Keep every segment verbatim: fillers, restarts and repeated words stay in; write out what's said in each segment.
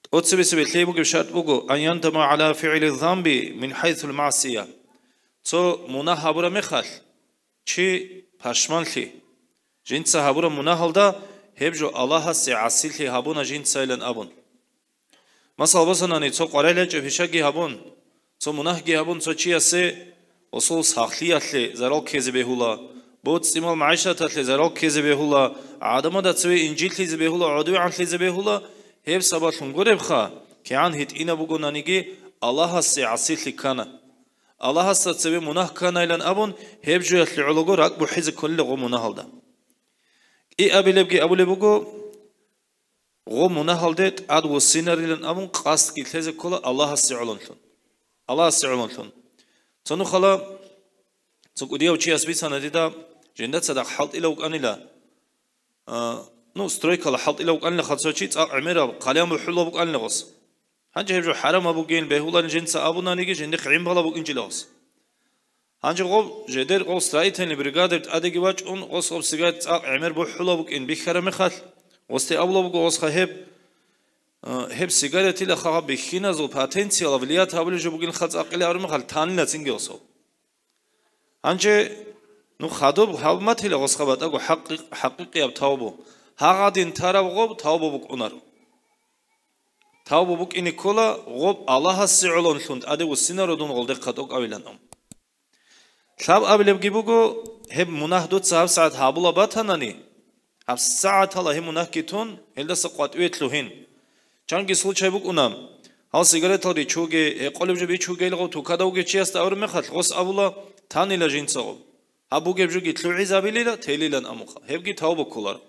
ТӀоцебесеб лъей бугеб шартӀ буго: «Ан яндама гӀала фигӀли замби мин хӀайсул маъсия». Цо мунагь гьабураб мехалъ, чи пашманлъи, жинца гьабураб мунагьалда гьеб жо Аллагьасе гӀасилъи гьабуна жинцайилан абун. Масал босанани, цо къваригӀел гьечӀеб пишаги гьабун, цо мунагьги гьабун цо чиясе, гъосул сахлъиялъе зарал ккезе бегьула, боцӀцӀимал магӀишаталъе зарал ккезе бегьула, гӀадамада цеве инжитлъизе бегьула, гӀодовегӀанлъизе бегьула, гьеб сабаблъун гуребха, кигӀан гьитӀинаб бугонаниги, Аллагьасе гӀасилъи ккана. Аллагьасда цеве мунагь кканайилан абун, гьеб жоялъе гӀолого ракӀ бухӀизе кколила гъо мунагьалда. КӀиабилебги абулеб буго, гъо мунагьалде тӀадвуссинарилан абун къасдги лъезе ккола Аллагьасе гӀолонлъун. Аллагьасе гӀолонлъун. Цо нухала цо кӀудияв чияс бицана дида, жинда цадахъ хӀалтӀила вукӀанила, а, ну, стройкала хӀалтӀила вукӀанилаха цо чи, цӀакъ гӀемераб, хъалиян бухӀула букӀанила гъос. Гьанже гьеб жо хӀарамаб бугин бегьуларин жинца абунаниги, жиндихъ гӀин бала букӀинчӀила гъос. Гьанже гъоб жедер гъов строительный бригадир тӀадеги вачӀун, гъос гъоб сигарет цӀакъ гӀемер бухӀула букӀин бихьараб мехалъ, гъосде абула буго гъосха гьеб, а, гьеб сигаретила хагьаб бихьиназул потенциялаб влият гьабулеб жо бугин хацӀ акъиле абураб мехалъ танила цинги гъосов. Гьанже, ну, хадуб гьаб матила гъосха батӀаго хӀакъи-, хӀакъикъияб тавбу. Гьагъадин тараб гъоб тавбу букӀунаро. Тавбу букӀине ккола гъоб Аллагьасе гӀолонлъун тӀаде вуссинаро дун гъолдехъа тӀокӀавилан ам. Лъаб абилебги буго, гьеб мунагь дуца гьабсагӀат гьабула батанани, гьабсагӀатала гьеб мунагьги тун, гьелдаса къватӀиве лъугьин. Чанги случай букӀуна, гьал сигаретал ричуге, гьекъолеб жо бичуге илгъав тукада вугев чиясда абураб мехалъ гъос абула, танила жинцагъо. Гьаб бугеб жоги лъугӀизабилила, телилан амуха. Гьебги тавба кколаро.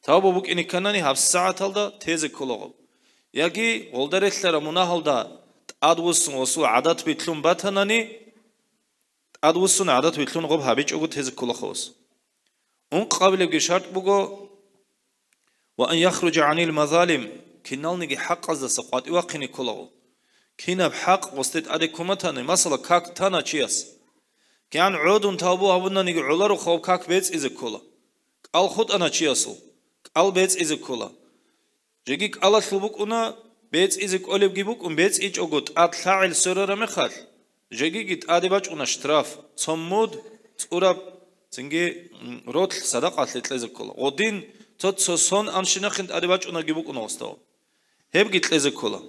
Тавба букӀине кканани гьабсагӀаталда тезе кколагъо. Яги гъолда релълъараб мунагьалда тӀадвуссун гъосул гӀадат билълъун батанани, тӀадвуссун гӀадат билълъун гъоб гьабичӀого тезе кколахъос. Ункъабилебги шартӀ буго, ва ан яхруджа гӀанил мазалим, киналниги хӀакъаздаса къватӀивахъине кколагъо. Кинаб хӀакъ гъосде тӀаде ккун батани, масала, как тана чияс. КигӀан гӀодун тавбу гьабунаниги гӀоларо хъов как бецӀизе ккола. КӀал хутӀана чиясул, кӀал бецӀизе ккола. Жеги кӀалалъул букӀуна, бецӀизе кӀолебги букӀун, бецӀичӀого тӀад лъагӀел сверараб мехалъ, жегиги тӀаде бачӀуна штраф, цо муд цӀураб, цинги, м, ролъ садакъалъе кьезе ккола. Гъодин цо-цо сон анщинахъин тӀаде бачӀунаги букӀуна гъосда. Гьебги кьезе ккола.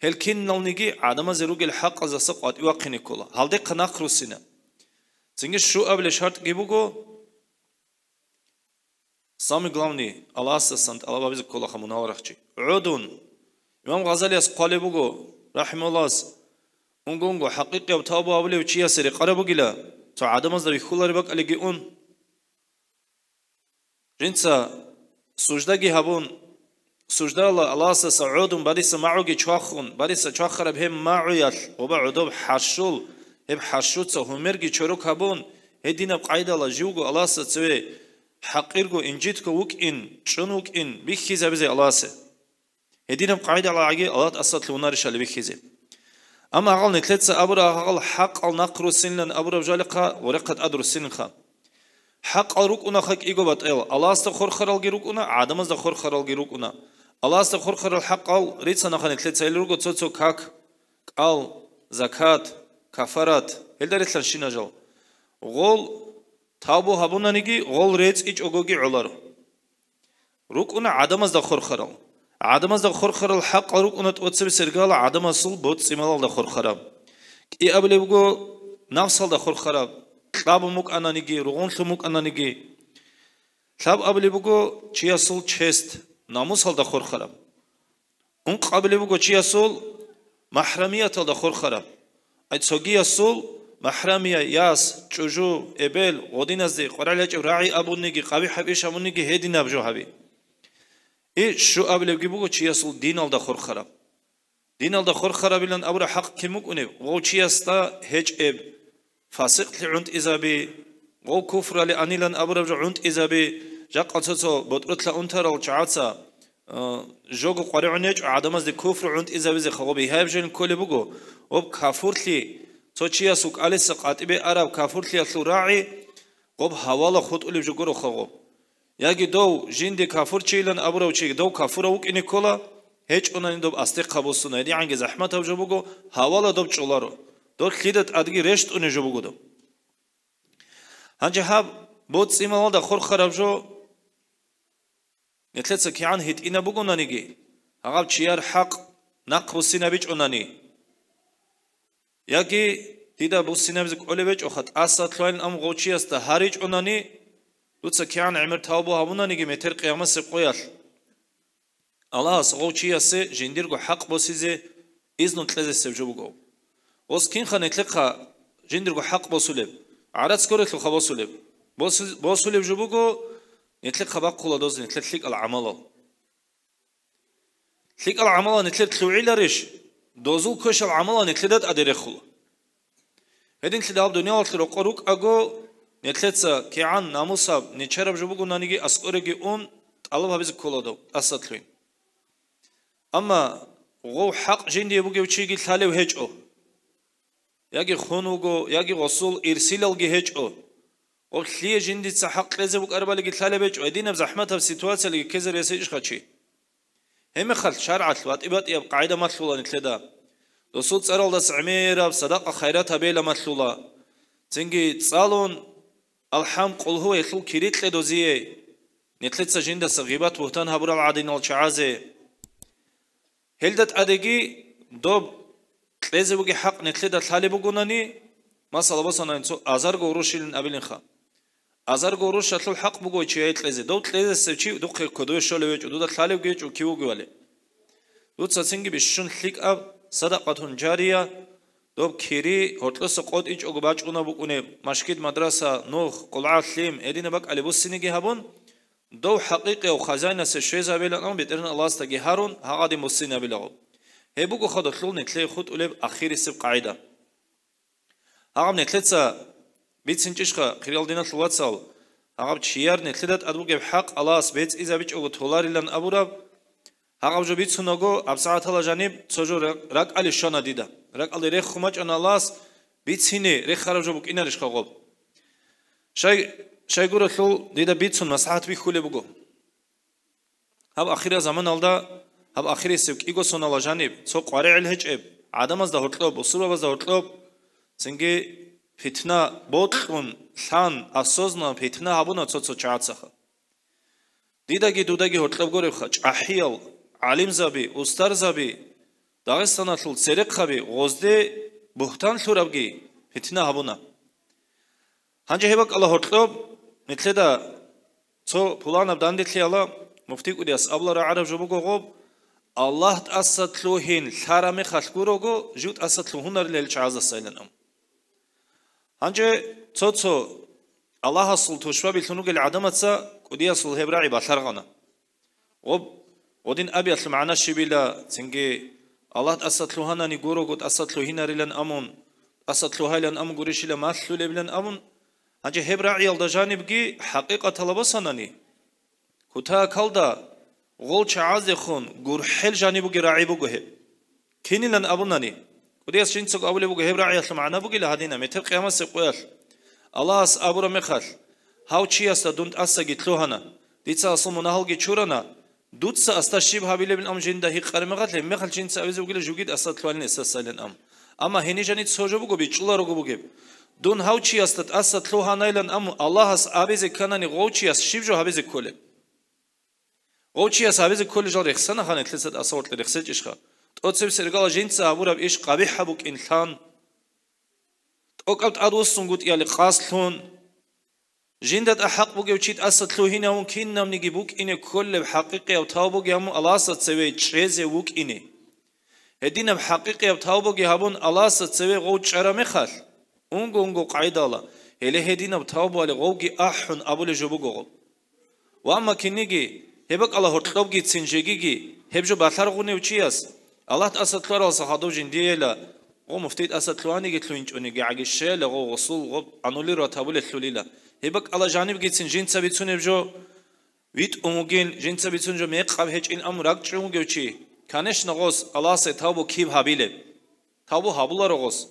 Гьел киналниги гӀадамазе ругел хӀакъаздаса къватӀивахъине ккола. Гьалдехъа нахъ руссина. Цинги щуабилеб шартӀги буго, самый главный, Аллагьасдасан тӀалаб гьабизе кколаха мунагьал рахчи. ГӀодун, имам Гъазалияс хъвалеб буго, рахӀимагьуллагь, унго-унго хӀакъикъияб тавба гьабулев чиясе рекъараб бугила, цо гӀадамазда вихьулареб бакӀалиги ун. Жинца суждаги гьабун, суждала Аллагьасдаса гӀодун, бариса магӀуги чвахун, бариса чвахараб гьеб магӀуялъ гъоба гӀодоб хӀарщул, гьеб хӀарщуца гьумерги чорок гьабун, гьединаб къайдала живго Аллагьасда цеве хӀакъирго, инжитго вукӀин, чӀун вукӀин бихьизабизе Аллагьасе. Гьединаб къайдала гӀаги Аллагь тӀасалъугьунарищали бихьизе. Амма гьагъал нилъеца абураб гьагъал хӀакъал нахъ руссинилан абураб жалихъа, гъорехъа тӀад руссинха. ХӀакъал рукӀунаха кӀиго батӀел, Аллагьасда хурхаралги рукӀуна, гӀадамазда хурхаралги рукӀуна. Аллагьасда хурхарал хӀакъал рицанаха нилъеца, гьел руго цо-цо как, кӀал, закат, кафарат, гьелда релълъанщина жал. Гъол тавбу гьабунаниги, гъол рецӀичӀогоги гӀоларо. РукӀуна гӀадамазда хурхарал. ГӀадамазда хурхарал хӀакъал рукӀуна тӀоцебесеб иргала гӀадамасул боцӀцӀималалда хурхараб. КӀиабилеб буго нафсалда хурхараб, кьабун букӀананиги, ругъунлъун букӀананиги. Лъабабилеб буго чиясул чест, намусалда хурхараб. Ункъабилеб буго чиясул махӀрамияталда хурхараб. Ай цогиясул махӀрамия, яс, чӀужу, эбел, гъодиназде къваригӀел гьечӀеб рагӀи абуниги, къабихӀаб иш абуниги гьединаб жо гьаби. И щуабилебги буго чиясул диналда хурхараб. Диналда хурхарабилан абураб хӀакъ кин букӀунеб? Гъов чиясда гьечӀеб фасикълъи гӀунтӀизаби, гъов куфрали анилан абураб жо гӀунтӀизаби, жакъа цо-цо ботӀролъа унтарал чагӀаца, а, жого къваригӀун гьечӀо гӀадамазде куфру гӀунтӀизабизе хагъо бигьаяб жо кколеб буго, гъоб кафурлъи, цо чияс вукӀалиса къватӀибе араб кафурлъиялъул рагӀи, гъоб гьавала хутӀулеб жо гуро хагъо. Яги дов жинде кафурчийилан абурав чи дов кафурав вукӀине ккола, гьечӀунани доб астехъа босуна, гьедигӀанги захӀматаб жо буго, гьавала доб чӀоларо. Доб лъида тӀадги рещтӀунеб жо буго доб. Гьанже гьаб боцӀи-малалда хурхараб жо, нилъеца кигӀан гьитӀинаб бугонаниги, гьаб чияр хӀакъ нахъ буссинабичӀонани, яги дида буссинабизе кӀолеб гьечӀоха, тӀаса лъугьайилан абун гъов чиясда гьаричӀонани, дуца кигӀан гӀемер тавбу гьабунаниги метер къиямасеб къоялъ, Аллагьас гъов чиясе жиндирго хӀакъ босизе изну кьезесеб жо буго. Гъос кинха нилъехъа жиндирго хӀакъ босулеб? ГӀарац гурелъулха босулеб? Босу-, босулеб жо буго, нилъехъа бахъула доз нилъер лъикӀал гӀамалал. ЛъикӀал гӀамалал нилъер лъугӀиларищ? Дозул квешал гӀамалал нилъеда тӀаде рехула. Гьединлъидал гьаб дуниялалъул рокъор рукӀаго, нилъеца кигӀан намусаб, нечараб жо бугонаниги аскӀореги ун, тӀалаб гьабизе ккола доб тӀаса лъугьин. Амма гъов хӀакъ жиндие бугев чиги лъалев гьечӀо. Яги хун вуго, яги гъосул ирсилалги гьечӀо. Гъоб лъие жиндица хӀакъ кьезе букӀарабалиги лъалеб гьечӀо, гьединаб захӀматаб ситуациялиги ккезе рес гьечӀха чи. Гьебмехалъ шаргӀалъ батӀи-батӀияб къагӀида малъула нилъеда. Досул цӀаралдаса гӀемераб садакъа-хайрат гьабейила малъула. Цинги цӀалун, алхӀам, къулгьу гьелъул кири кье дозие, нилъеца жиндаса гъибат-бугьтан гьабурал гӀадинал чагӀазе. Гьелда тӀадеги доб кьезе бугеб хӀакъ нилъеда лъалеб бугонани, масала, босанани, цо азарго урушилин абилинха. Азарго урушалъул хӀакъ буго чияе кьезе. Дов кьезесев чи духъе кодове щолев гьечӀо, дуда лъалевги гьечӀо кив вугевали. Дуца цинги бищун лъикӀаб садакъатун жария, доб кири гьоркьоса къотӀичӀого бачӀунаб букӀунеб, машгид, мадраса, нух, къулгӀа, лъим, гьединаб бакӀалде буссиниги гьабун, дов хӀакъикъияв хазяинасе щвезабилан абун, БетӀергьан Аллагьасдаги гьарун, гьагъадин буссинабилаго. Гьеб буго хадалъул нилъее хутӀулеб ахирисеб къагӀида. Гьагъаб нилъеца бицинчӀищха, хириял диналъул вацал, гьагъаб чияр нилъеда тӀад бугеб хӀакъ Аллагьас бецӀизабичӀого толарилан абураб? Гьагъаб жо бицунаго, гьабсагӀатала жаниб цо жо ракӀалде щвана дида. РакӀалде рехун бачӀана Аллагьас, бицине рехараб жо букӀинарищха гъоб? Щай, щайгурелъул дида бицун маслахӀат бихьулеб буго. Гьаб ахирал заманалда, гьаб ахирисеб кӀиго сонала жаниб, цо къваригӀел гьечӀеб, гӀадамазда гьоркьоб, бусурбабазда гьоркьоб, цинги питна бокьун, лъан, осознанно питна гьабуна цо-цо чагӀацаха. Дидаги дудаги гьоркьоб гуребха, чӀахӀиял, гӀалимзаби, устарзаби, Дагъистаналъул церехъаби гъозде бугьтан лъурабги питна гьабуна. Гьанже гьеб бакӀала гьоркьоб, нилъеда цо пуланаб данделъи ала, муфти кӀудияс абула рагӀараб жо буго гъоб, Аллагь тӀаса лъугьин лъараб мехалъ гурого, жив тӀаса лъугьунарила гьел чагӀаздасайилан абун. Гьанже цо-цо Аллагьасул тушбабилъун ругел гӀадамаца кӀудиясул гьеб рагӀи балъаргъана. Гъоб, гъодин абиялъул магӀна щибила, цинги Аллагь тӀаса лъугьанани гурого тӀаса лъугьинарилан амун, тӀаса лъугьайилан амун гурищила малъулебилан амун, гьанже гьеб рагӀиялда жанибги хӀакъикъатала босанани, кутакалда гъол чагӀаздехун гурхӀел жаниб бугеб рагӀи буго гьеб. Кинилан абунани, кӀудияс жинцаго абулеб буго гьеб рагӀиялъул магӀна бугила гьадина, метер къиямасеб къоялъ Аллагьас абураб мехалъ, гьав чиясда дун тӀасаги лъугьана, дица асул мунагьалги чурана, дуца асда щиб гьабилебилан жинда гьикъараб мехалъ, гьеб мехалъ жинца абизе бугила жуги тӀаса лъугьанин эсасайилан ам. Амма гьениб жаниб цо жо буго бичӀчӀуларого бугеб. Дун гьав чиясда тӀаса лъугьанайилан ам, Аллагьас абизе кканани гъов чияс щиб жо гьабизе кколеб? Гъов чияс гьабизе кколел жал рехсана ха нилъеца тӀаса гъоркье рехсечӀищха? ТӀоцебесеб иргала жинца гьабураб иш къабихӀаб букӀин лъан, тӀокӀаб тӀадвуссунгутӀиялде къасд лъун, жинда тӀад хӀакъ бугев чи тӀаса лъугьинавун кинабниги букӀине кколеб хӀакъикъияб тавбуги гьабун Аллагьасда цеве чӀезе вукӀине. Гьединаб хӀакъикъияб тавбуги гьабун Аллагьасда цеве гъов чӀараб мехалъ, унго-унго къайдала, гьеле гьединаб тавбуали гъовги ахӀун абулеб жо буго гъоб. Ва амма кинниги, гьеб бакӀала гьоркьобгицин жегиги, гьеб жо балъаргъунев чияс, Аллагь тӀаса лъугьаралса хадув жиндиейила, гъо муфтий тӀаса лъугьаниги лъугьинчӀониги гӀагищейила, гъо гъосул гъоб аннулировать гьабулелъулила. Гьеб бакӀала жанибгицин жинца бицунеб жо витӀун вугин, жинца бицун жо мекъаб гьечӀин амун ракӀчӀун вугев чи, конечно, гъос Аллагьасде тавбу киб гьабилеб? Тавбу гьабуларо гъос.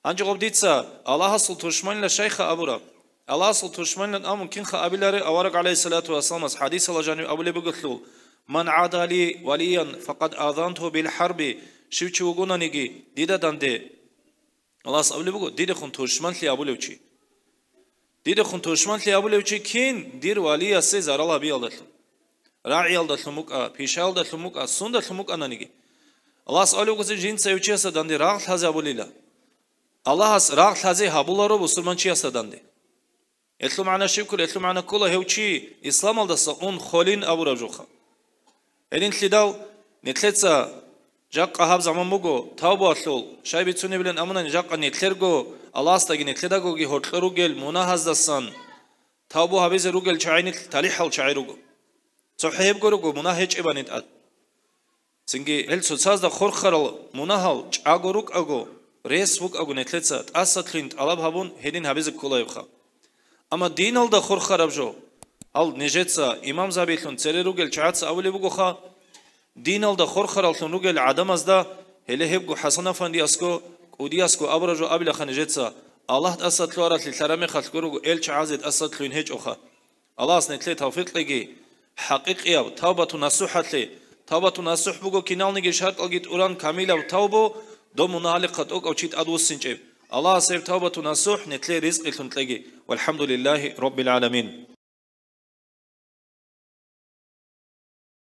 Гьанже гъоб дица Аллагьасул тушманила щайха абураб? Аллагьасул тушманилан амун кинха абилари авараг гӀалайгьиссалату вассаламас хӀадисала жанив абулеб бугелъул, «Ман гӀада ли валиян, факъад азанту бил хӀарби», щив чи вугонаниги дида данде, Аллагьас абулеб буго, дидехун тушманлъи абулев чи. Дидехун тушманлъи абулев чи кин, дир валиясе зарал гьабиялдалъун. РагӀиялдалъун букӀа, пишаялдалъун букӀа, сундалъун букӀананиги. Аллагьас абулеб буго, жинца гьев чиясда данде рагъ лъазе абулила. Аллагьас рагъ лъазе гьабуларо бусурманчиясда данде. Гьелъул магӀна щиб ккола? Гьелъул магӀна ккола гьев чи исламалдаса ун холин абураб жоха. Гьединлъидал нилъеца жакъа гьаб заман буго, тавбуялъул, щай бицунебилан амунани, жакъа нилъерго, Аллагьасдаги нилъедагоги гьоркьор ругел мунагьаздасан тавбу гьабизе ругел чагӀи нилъ талихӀал чагӀи руго. ЦохӀо гьебго руго мунагь гьечӀебани тӀад. Цинги гьел цоцазда хурхарал мунагьал чӀаго рукӀаго, рес вукӀаго нилъеца тӀасалъугьин тӀалаб гьабун гьедин гьабизе кколаебха. Амма диналда хурхараб жо, гьал нижеца имамзабилъун цере ругел чагӀаца абулеб бугоха, диналда хурхараллъун ругел гӀадамазда, гьеле гьебго ХӀасан-афандиясго, кӀудиясго абураб жо абилаха нижеца, Аллагь тӀасалъугьаралъе лъараб мехалъ гурого эл чагӀазе тӀасалъугьин гьечӀоха. Аллагьас нилъее тавфикъ кьеги, хӀакъикъияб тавбату насухӀалъе, тавбату насухӀ буго киналниги шартӀалги тӀуран камилаб тавбу, доб мунагьалихъа тӀокӀав чи тӀадвуссинчӀеб. Аллагьас гьеб тавбату насухӀ нилъее ризкъилъун кьеги. ВалхӀамдулиллагьи раббил гӀаламин.